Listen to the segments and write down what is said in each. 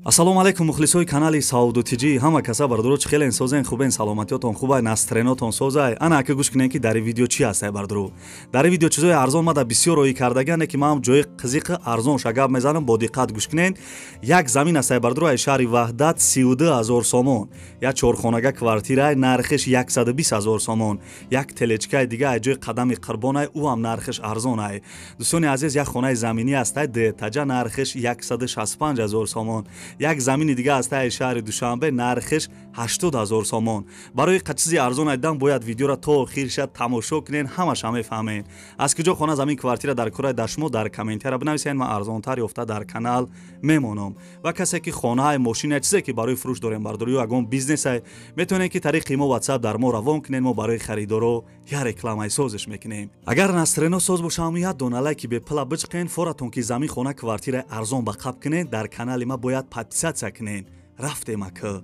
Ассалому алайкум мухлисои канали Сауду ТЖ. Ҳама каса бардуро чӣ хелен созен, хубен, саломатиётон хубай, настроениятон созай. Ана ака гӯш кунен ки дар видео чӣ ҳастай бардуро. Дар видео чизои арзон мада бисёр роӣ кардагане ки ман ҷои қизиқи арзон шагаб мезанам, бо диққат гӯш кунен. Як замин ҳастай бардуро ай шаҳри Ваҳдат 32 000 сомон. Як чорхонага квартирай нархиш 120 000 сомон. Як телечкаи дига ай ҷои қадами қурбонай, ӯ ҳам нархиш арзонай. Дӯстони азиз, як хонаи заминӣ ҳастай дуэтажа нархиш 165 000 сомон. Як замини дига аз таи шаҳри Душанбе нархиш 80 000 сомон. Барои чизи арзон айдан бояд видеоро то охирша тамошо кунен, ҳамаша мефаҳмед. Аз куҷо хона, замин, квартира дар кораи дар шумо дар комментария бинависед, ман арзонтар ёфта дар канал мемонам. Ва касе ки хонаи, мошина, чизе ки барои фурӯш дорем бардор ё ягон бизнесай, метавонед ки тариқи мо WhatsApp дар мо равон кунед, мо барои харидоро я рекламаи созиш мекунем. Агар настроено соз бошам, як дона лайки бепула бичиқен, форатон ки замин, хона, квартира арзон ба қаб кунед, дар канали ма бояд подписаться кунед. Рафтем ака.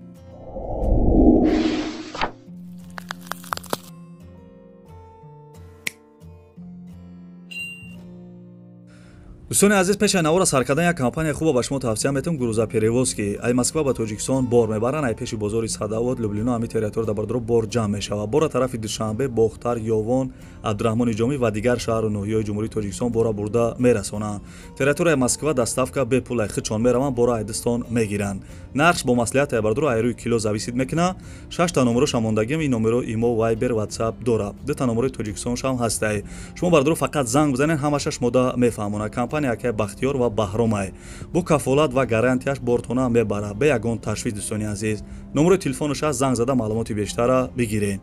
Дӯстони азиз, пеш аз навора сар кардан як компания хуба ба шумо тавсия метавам, грузоперевозки. Ай Москва ба Тоҷикистон бор мебаранд, ай пеши бозори Садовод, Люблино, ҳами территория бардоро бор ҷамъ мешавад. Бора тарафи Душанбе, Бохтар, Ёвон, Абдураҳмони Ҷомӣ ва дигар шаҳру ноҳияҳои Ҷумҳурии Тоҷикистон бора бурда мерасонанд. Территорияи Москва доставка бепул, ай хичон мераванд, бора айдистон мегиранд. Нархш бо маслиҳат ай бардоро ай рӯи кило зависит мекунад. Шашта номероша мондагим, ин номеро имо, Вайбер, Ватсап дорад. Дута номерои Тоҷикистоншам ҳастай. Шумо бардоро фақат занг бизанед, ҳамаша шумода мефаҳмонад. Компания акай Бахтиёр ва Баҳромай бо кафолат ва гарантияш бортона мебарад, бе ягон ташвиш. Дӯстони азиз, номерои телефонаш аст, занг зада маълумоти бештара бигиред.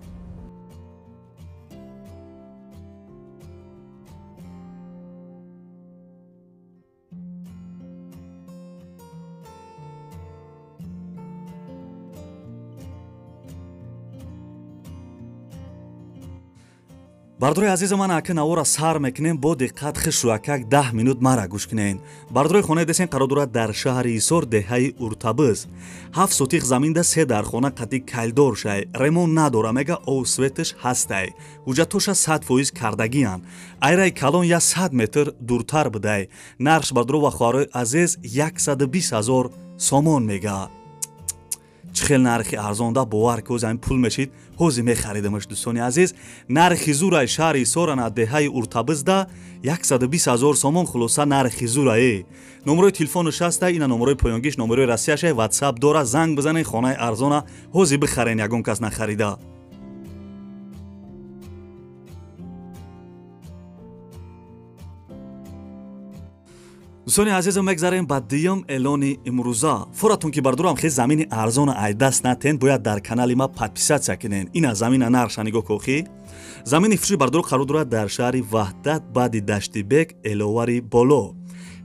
Бардорои азизу, ман ака навора сар мекунем, бо диққат хишру акак 10 минут мара гӯш кунен. Бардорои хонаи десен қарор дорад дар шаҳри Ҳисор, деҳаи Уртабиз. 7 сотих заминда се дархона қати калдор шай. Ремонт надора, мега ов светаш ҳастай. Ҳуҷҷатоша 100% кардагиянд. Айраи калон я 100 метр дуртар будай. Нархш бардоро ва хоҳарои азиз 120 000 сомон мега. Чӣ хел нархи арзонда, бовар ки ҳози ҳамин пул мешид, ҳози мехаридамаш. Дӯстони азиз, нархи зураи шаҳри Ҳисорана деҳаи Уртабизда 120 000 сомон, хулоса нархи зурае. Номерои телефонаш ҳаста, ина номерои поёнгиш, номерои Россияша, WhatsApp дора, занг бизанед, хонаи арзона ҳози бихарен, ягон кас нахарида. Дӯстони азизу, мегзарем ба дуюм эълони имрӯза. Форатон ки бардорам хел замини арзона ай даст натен, бояд дар канали ма подписаться кунен. Ина замина нархша нигоҳ кохӣ. Замини фурӯши бардоро қарор дорад дар шаҳри Ваҳдат, баъди Даштибек, Эловари боло.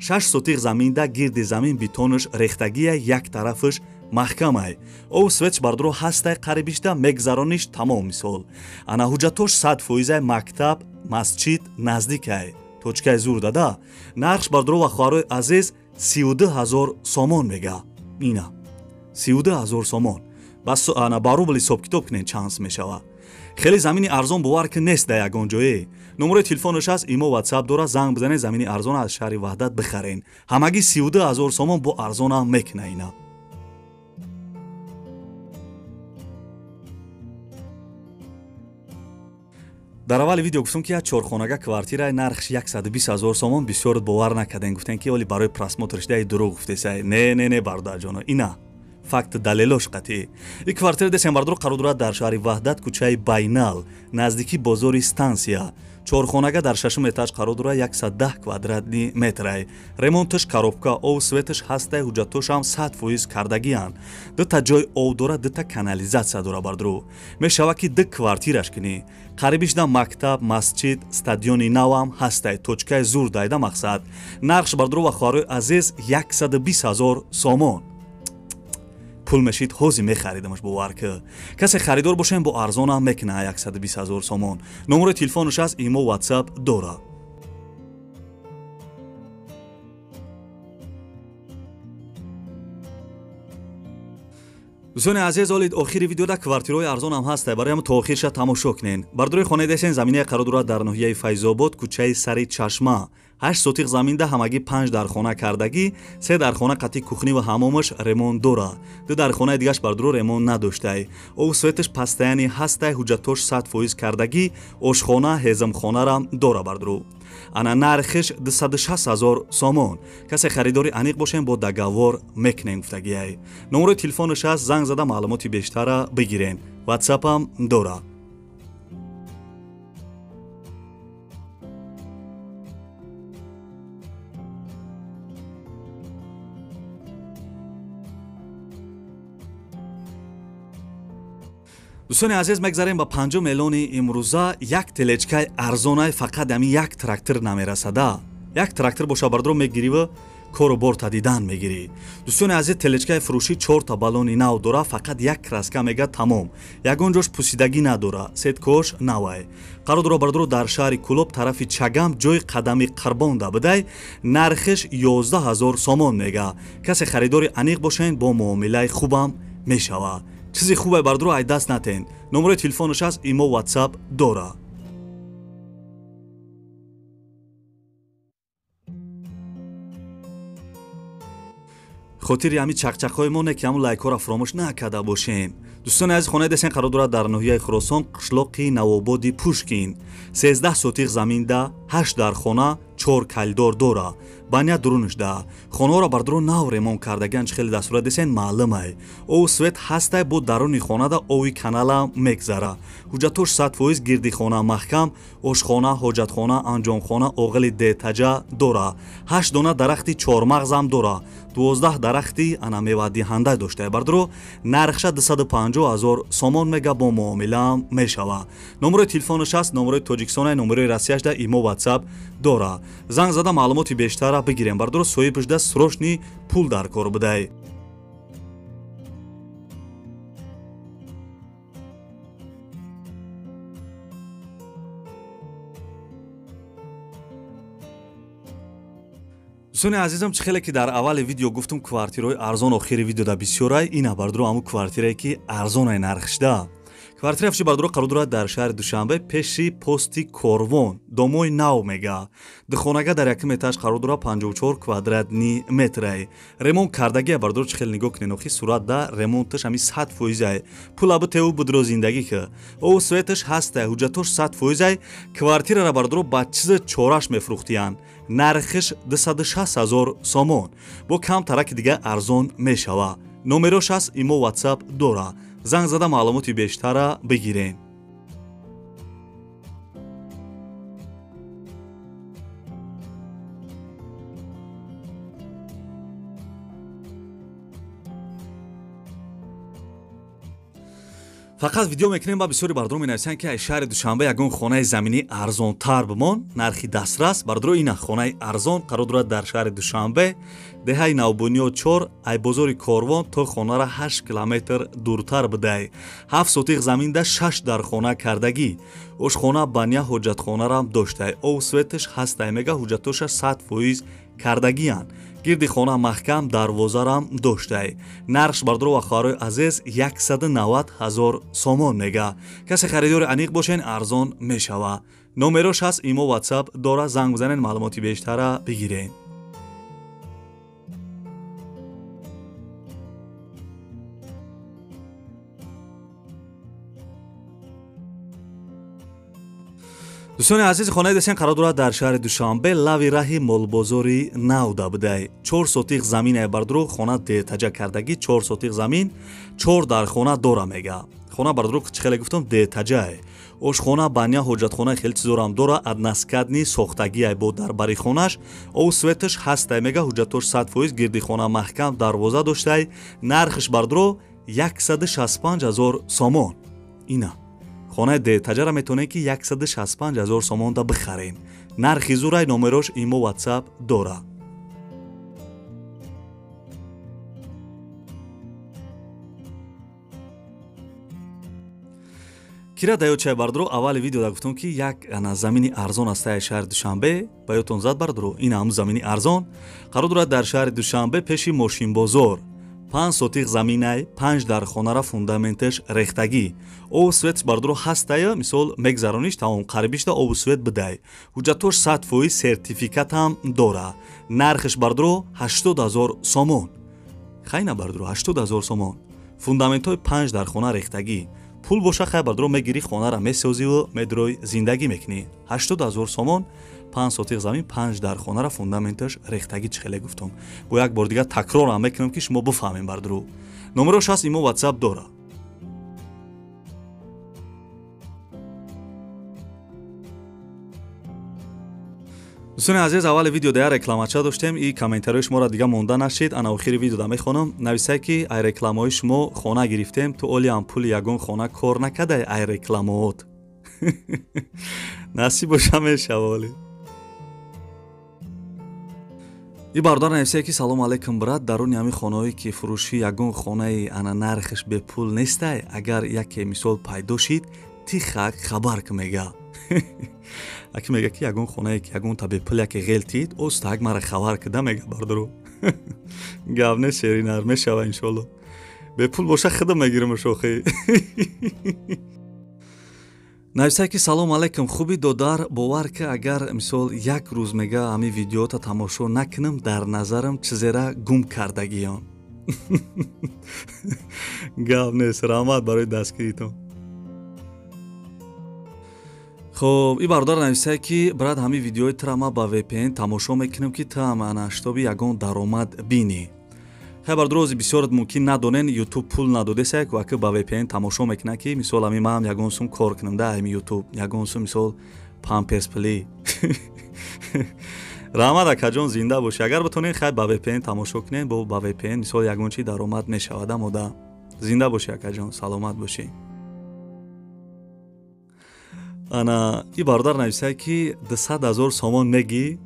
6 сотих заминда гирди замин бетонаш рехтагия, як тарафаш маҳкамай. Ов светш бардоро ҳастай, қарибишда мегзарониш тамом мисол. Ана ҳуҷҷатош 100%, мактаб, масҷид наздикай. Точкаи зур дада. Нархш бардоро ва хоҳарои азиз 32 000 сомон мега. Ина 32 000 сомон. Бас ана ба рубл ҳисоб китоб кунед чанд мешавад. Хеле замини арзон бовар ки нест дар ягон ҷое. Номерои телефонаш аст, имо, WhatsApp дора, занг бизанед, замини арзон аз шаҳри Ваҳдат бихарен. Ҳамагӣ 32 000 сомон бо арзонам мекуна ина. Дар аввали видео гуфтам ки як чорхонага квартираи нархш 120 000 сомон, бисёр бовар накардем, гуфтем ки оли барои просмотр шидаи дурӯғ гуфтесай. Не, не, не, бародарҷоно, ина факт далелош қатъӣ. Ин квартира десем бардоро қарор дорад дар шаҳри Ваҳдат, кӯчаи Байнал, наздики бозори Стансия. Чорхонага дар шашум этаж қарор дорад, 110 квадратный метрай. Ремонташ коробка, ов светаш ҳастай, ҳуҷҷатошам 100% кардагиянд. Дута ҷой ов дорад, дута канализатсия дора бардоро. Мешавад ки ду квартираш кунӣ. Қарибишда мактаб, масҷид, стадиони навам ҳастай, точкаи зур дайда мақсад. Нархш бардоро ва хоҳарои азиз 120 000 сомон. Пул мешид, ҳози мехаридамаш, бовар ки. Касе харидор бошем, бо арзонам мекуна 120 000 сомон. Номерои телефонаш аст, имо, WhatsApp дора. Дӯстони азиз, олид охири видеода квартираҳои арзон ҳам ҳаста, барои ҳам то охирша тамошо кунен. Бардорои хонаи десен заминаи қарор дорад дар ноҳияи Файзобод, кӯчаи Сари Чашма. 8 сотиқ заминда ҳамагӣ 5 дархона кардагӣ, 3 дархона қатъи кухни ва ҳамомаш ремонт дора. 2 дархонаи дигаш бардоро ремонт надоштай. Ов светаш пастаяни ҳастай, ҳуҷҷатош 100% кардагӣ, ошхона, ҳезмхонара дора бардоро. Ана нархиш 260 000 сомон. Касе харидори аниқ бошем, бо договор мекунем гуфтагиай. Номерои телефонаш аст, занг зада маълумоти бештара бигирен. Ватсапам дора. Дӯстони азиз, мегзарем ба 5 миллиони имрӯза. Як телечкаи арзонай фақат ҳамин як трактор намерасада. Як трактор боша бардоро мегирива кору борта дидан мегирӣ. Дӯстони азиз, телечкаи фурӯшӣ 4 та баллони нав дора, фақат як краска мега тамом. Ягон ҷош пусидагӣ надора, сеткош навай. Қарор дора бардоро дар шаҳри Кулоб тарафи Чагам ҷои қадами Қурбонда бидай, нархиш 11 000 сомон мега. Касе харидори аниқ бошен, бо муомилаи хубам мешава. Чизи хубе бардоро ай даст натен. Номерои телефонаш аст, имо ватсап дора. Хотири ҳамин чақчақҳои мо не ки ҳамун лайкҳоро фаромӯш накарда бошем. Дӯстони азиз, хонаи десен қарор дорад дар ноҳияи Хуросон, қишлоқи Навободи Пушкин. 13 сотиқ заминда, 8 дархона, 4 калидор дора. Баня дурунашда. Хонаҳоро бардоро нав ремонт кардагиан, чӣ хеле дастура десен маълумай. Ов свет ҳастай, бо даруни хонада ови канала мегзара. Ҳуҷҷатош 100% гирди хона маҳкам, ошхона, ҳоҷатхона, анҷомхона, оғили детаҷа дора. 8 дона дарахти чормағзам дора. 12 дарахти ана мевадиҳанда доштае. Бардоро нархша 250 000 сомон мега, бо муомилаам мешава. Номерои телефонаш аст, номерои Тоҷикистона, номерои Россияшда имо ватсап дора. Занг зада маълумоти бештара бигирем. Бардоро соҳибашда срочни пул дар кор бидай. Дӯстони азизам, чӣ хеле ки дар аввали видео гуфтум, квартираҳои арзон охири видеода бисёрай. Ина бардоро ҳамун квартирае ки арзонай нархшда. Квартира фурӯши бардоро қарор дорад дар шаҳри Душанбе, пеши пости Корвон, домои нав мега. Духонага дар якум этаж қарор дорад, 54 квадратни метрай. Ремонт кардагия бардоро, чӣ хеле нигоҳ кунед, охи сурат да ремонташ ҳами 100% ай. Пула битеву будро зиндагӣ ки. Ов светаш ҳастай, ҳуҷҷатош 100% ай. Квартирара бардоро ба чизи чораш мефурӯхтиянд. Нархиш 260 000 сомон. Бо кам тараки дига арзон мешава. Номерош аст, имо ватсап дора. Занг зада маълумоти бештара бигирен. Фақат видео мекунем ба бисёри бардоро менависанд, ки аз шаҳри Душанбе ягон хонаи заминӣ арзонтар бимон, нархи дастрас. Бардоро ина хонаи арзон қарор дорад дар шаҳри Душанбе, деҳаи Навбунёд 4, ай бозори Корвон то хонара 8 километр дуртар бидай. 7 сотиқ заминда 6 дархона кардагӣ. Ошхона, баня, ҳоҷатхонарам доштай. Ов светаш ҳастай мега, ҳуҷҷатоша 100% кардагиянд. Гирди хона маҳкам, дарвозарам доштай. Нархш бардоро ва хоҳарои азиз 190 000 сомон мега. Касе харидори аниқ бошен, арзон мешава. Номерош ҳаст, имо ватсап дора, занг бизанен, маълумоти бештара бигирен. Дӯстони азиз, хонаи десен қарор дорад дар шаҳри Душанбе, лави раҳи молбозори навда бидай. 4 сотиқ заминае бардоро, хона детаҷа кардагӣ, 4 сотиқ замин, 4 дархона дора мега. Хона бардоро чӣ хеле гуфтам детаҷае. Ошхона, баня, ҳоҷатхона хеле чизорам дора, аднаскадни сохтагиай бо дарбари хонаш, ов светаш ҳастай мега, ҳуҷҷатош 100%, гирди хона маҳкам, дарвоза доштай. Нархш бардоро 165 000 сомон. Ина хонаи детаҷара метавонед ки 165 000 сомонда бихарен. Нархи зурай, номерош имо ватсап дора. Кира даёчай бардоро, аввали видеода гуфтам ки як замини арзон аст ай шаҳри Душанбе, ба ёдтон зад бардоро, ин ҳамун замини арзон қарор дорад дар шаҳри Душанбе, пеши мошинбозор. 5 сотих заминай, 5 дар хонара фундаменташ рехтагӣ. Обу светш бардуро ҳастая, мисол мегзарониш тамом қарибишта обу свет бидай. Ҳуҷҷатош 100% сертификатам дора. Нархш бардуро 80 000 сомон. Хайна бардуро 80 000 сомон. Фундаментҳои 5 дар хона рехтагӣ. Пул боша хай бардуро мегирӣ, хонара месозиву медрой зиндагӣ мекунӣ. 80 000 сомон, 5 сотих замин, 5 дар хонара фундаменташ рехтагӣ чӣ хеле гуфтум. Бо як бор дигар такрорам мекунам ки шумо бифаҳмем бардуро. Номерош ҳаст, имо WhatsApp дора. Дӯстони азиз, аввали видео да рекламача доштем, и комментариҳои шуморо дига монда нашид. Ана охири видео да мехонам. Нависай ки ай рекламаҳои шумо хона гирифтем, ту олиам пули ягон хона кор накардай ай рекламаот. Насиб боша мешава оли. И бародар нависае ки салом алейкум брат, даруни ҳамин хонаҳое ки фурӯшӣ ягон хонаи ана нархаш бепул нестай, агар яке мисол пайдо шид, тихак хабар ки мега. Аки мега ки ягон хонае ки ягонта бепул яке ғел тид, остак мара хабар кида мега бардоро. Гап не шеринар мешава иншолло. Бепул боша худам мегирамаш охи. Нависае ки салом алейкум, хуби додар, бовар ки агар мисол як рӯз мега ҳамин видеота тамошо накунам, дар назарам чизера гум кардагиён. Гап нест, раҳмат барои дастгиритон. Хоб, и бародар нависае ки брат, ҳамин видеои тура ма ба VPN тамошо мекунам ки ту ҳам ана шитоби ягон даромад бинӣ. Хай бародар, ози бисёрат мумкин надонен, YouTube пул надодесая ку аки ба VPN тамошо мекунад ки мисол ҳамин ман ягон сум кор кунам да ҳамин YouTube, ягон сум мисол памперс пли. Раҳмат акаҷон, зинда бошӣ. Агар битонед хай ба VPN тамошо кунед, бо ба VPN мисол ягон чи даромад мешавад амода. Зинда бошӣ акаҷон, саломат бошӣ. Ана и бародар нависае ки 200 000 сомон мегӣ,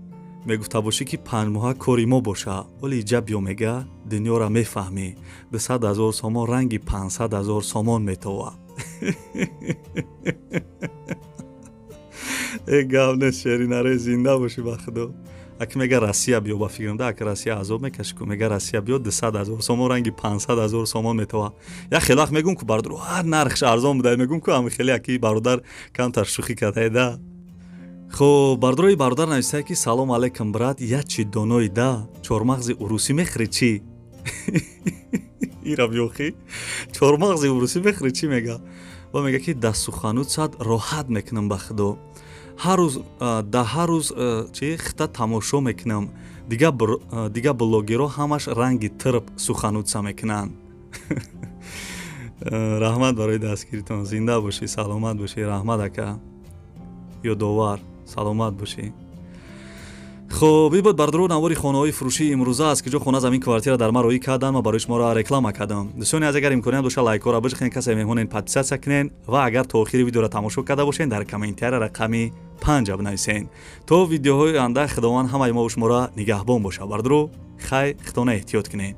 мегуфта бошӣ ки 5 моҳа кори мо боша. Оли иҷа биё мега, дунёра мефаҳмӣ. 200 000 сомон ранги 500 000 сомон метова. Э гап нест шеринаре, зинда бошӣ ба худо. Аки мега Россия биё, ба фикрам да аки Россия азоб мекаши ку, мега Россия биё 200 000 сомон ранги 500 000 сомон метова. Як хеле вақт мегум ку бародар, ҳар нархш арзон буда, мегум ку ҳами хеле аки бародар камтар шӯхӣ кардай да. Хоб, бародарои бародар нависае ки салом алейкум брат, як чи донои да, чормағзи урусӣ мехӯрӣ чӣ? Ира биёхӣ, чормағзи урусӣ мехӯрӣ чӣ мега? Ва мега ки дастсуханут сад роҳат мекунам ба худо. Ҳар рӯз да ҳар рӯз чи хита тамошо мекунам. Дига блогерҳо ҳамаш ранги тирб суханутса мекунанд. Раҳмат барои дастгиритон, зинда бошӣ, саломат бошӣ, раҳмат ака. Ёдовар, саломат бошӣ. Хоб, ин буд бародаро навори хонаҳои фурӯшии имрӯза, аз киҷо хона замин квартира дар ман роӣ кардам ва барои шуморо реклама кардам. Дӯстони азиз, агар имконият боша лайкҳоро бижихен, касе меҳмонен подписаться кунен ва агар то охири видеоро тамошо карда бошен, дар комментария рақами 5 бинависен. То видеоҳои оянда Худованд ҳамаи мо шуморо нигаҳбон боша. Бародаро, хай, хитона эҳтиёт кунен.